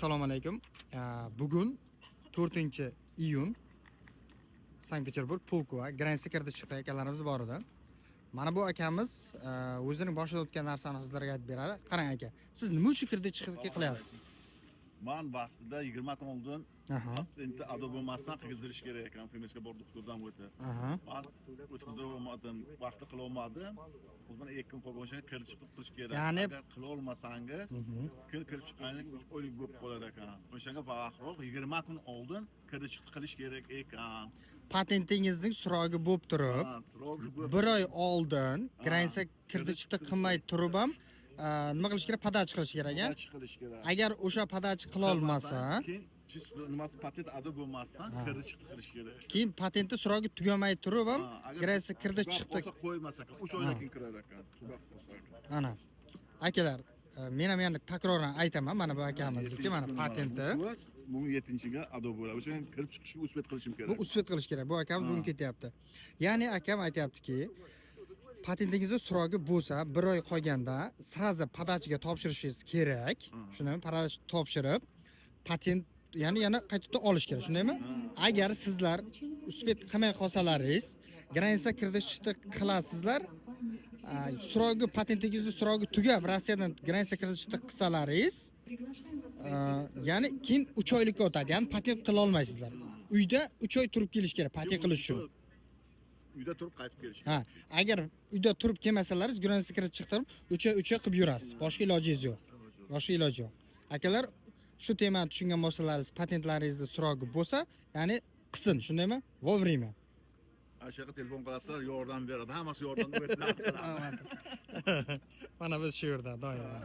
Assalomu alaykum. Bugun 4-iyun, Sankt Peterburg, Pulkovo граница kirdi chiqdi akalarimiz bor edi. Mana bu akamiz o'zining boshida o'tgan narsani sizlarga aytib beradi. Qarang aka, siz nima uchun kirdi chiqdi qilyapsiz? Man vaqtida 20 kun oldin patentni ado bo'lmasdan qilgizdirish kerak ekan, ФМС ga borib, doktordan o'tib. Man o'tkazira olmadim, vaqti qila olmadim. O'zi mana 2 kun qolgan, o'shanga kirib chiqib qilish kerak. Agar qila olmasangiz, kirib chiqqaningizda 3 oylik bo'lib qolar ekan. O'shanga vaqtroq, 20 kun oldin kirib chiqdi qilish kerak ekan. Patentingizning срок i bo'lib turib, Ha, срок i bo'lib bir oy oldin граница kirdi chiqdi qilmay turib ham nima qilish kerak? Подача qilish kerak, a? Подача qilish kerak. Agar o'sha подача qila olmasa, keyin чисто nimasi, patent ado bo'lmasdan kirdi chiqdi qilish kerak. Keyin patentni срок i tugamay turib ham Ha, agar граница kirdi tugab chiqdi qolsa, qo'ymas ekan. 3 oydan keyin kirar ekan. Tugab qolsa. Ana akalar, men ham yana takroran aytaman, mana bu akamizniki, mana patenti. Bu yettinchiga ado bo'ladi. O'shanga kirib chiqishga успеть qilishim Bu kerak. Успеть qilish kerak. Bu akamiz bugun ketyapti. Ya'ni akam aytyaptiki, patentingizni срок i bo'lsa, bir oy qolganda сразу подача ga topshirishingiz kerak. Shundaymi? Подача topshirib, patent, ya'ni yana qaytadan olish kerak, shundaymi? Agar sizlar успеть qilmay qolsalaringiz, граница kirdi chiqdi qilasizlar, срок i, patentingizni срок i tugab, Rossiyadan граница kirdi chiqdi qilsalaringiz, ya'ni keyin 3 oylikka o'tadi, ya'ni patent qila olmaysizlar. Uyda 3 oy turib kelish kerak patent qilish uchun. Uyda turib qaytib kelish. Ha, agar uyda turib kelmasalaringiz, граница kirib chiqtirib, 3 oy 3 oy qilib yurasiz. Boshqa ilojingiz yo'q. Boshqa iloji yo'q. Akalar, shu temani tushungan bo'lsalaringiz, patentlaringizni срок i bo'lsa, ya'ni qilsin, shundaymi? Вовремя. Ana shu yoqqa telefon qilasizlar, yordam beradi. Hammasi yordam beradi. Mana biz shu yerda doimo.